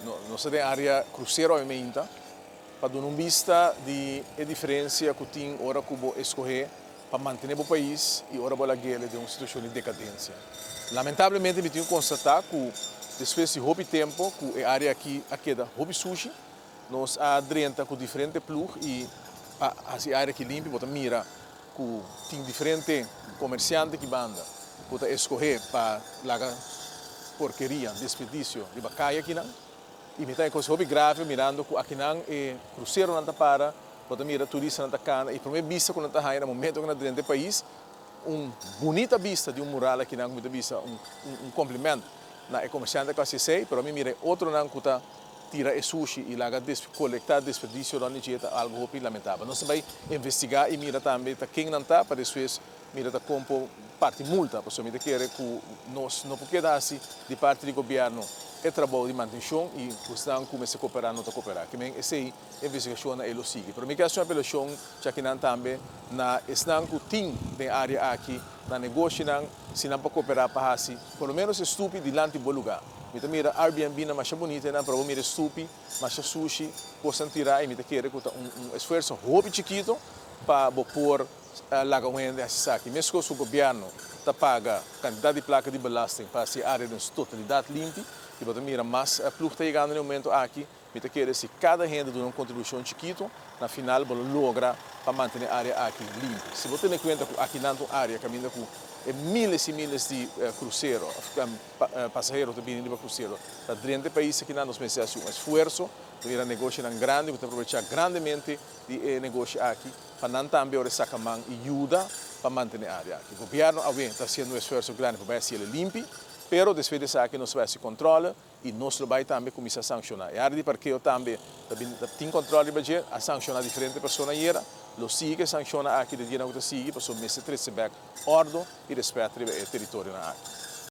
Nos ta den área krusero awe meinta pa duna un bista di e diferensia ku tin ora ku bo eskohé pa mantené bo pais i ora bo lag'el den un situashon di dekadensia. Lamentablemente mi tin ku konstatá ku despues di hopi tempu ku e área aki a keda hopi sushi, nos a drenta ku diferente plug i pa hasi e área aki limpi. Bo ta mira ku tin diferente komersiante ki banda ku ta eskohé pa laga porkeria, desperdisio riba kaya akinan. I mi ta e kos hopi grave mirando ku akinan e kruseronan ta para, bo ta mira turistanan ta kana i promé bista ku nan ta haña na momento ku nan drenta e pais, un bunita bista di un mural akinan ku mi ta bisa un un kompliment na e komersiante ku hasi esei, pero mi mira e otronan ku ta tira e sushi i laga kolektá desperdisio rònt di dje ta algu hopi lamentabel. Nos ta bai investigá i mira tambe ta ken nan ta pa despues mira ta kon por parti multa, pasobra mi ta kere ku nos no por keda hasi di parti di gobièrnu e trabou di mantenshon i ku esnan ku mester koperá no ta koperá. Ke men esei investigashonnan e lo sigui. Pero mi ke hasi un apelashon djakinan tambe na esnan ku tin den área aki na negoshinan si nan por koperá pa hasi por lo ménos e stupi dilanti bo lugá. Mi ta mira Airbnb nan masha bunita einan pero bo mira e stupi masha sushi, kosnan tirá i mi ta kere ku ta un esfuerso hopi chikito pa bo por laga un hende hasi esaki. Meskos ku gobièrnu ta paga kantidat di plaka di belasting pa hasi e área den su totalidat limpi i bo ta mira mas plug ta yegando na e momento aki. Mi ta kere si kada hende duna un kontribushon chikitu, na final bo lo logra pa mantene área aki limpi. Si bo tene kuenta ku akinan ta un área kaminda ku e miles i miles di krusero òf pasahero ta bini riba krusero ta drenta e pais akinan, nos mester hasi un esfuerso pa mira negoshinan grandi ku ta aprovechá grandemente di e negoshi aki pa nan tambe ora e saka man i yuda pa mantene área aki. Gobièrnu awe ta hasiendo un esfuerso grandi pa bai hasi el limpi, pero despues di esaki nos ta bai hasi kòntròle I nos lo bai tambe kuminsá sankshoná. E área di parkeo tambe ta bin ta tin kòntròl riba dje. A sankshoná diferente persona ayera. Lo sigui ku e sankshonnan aki den dianan ku ta sigui pasobra mester trese bèk òrdu i rèspèt riba e teritorionan aki.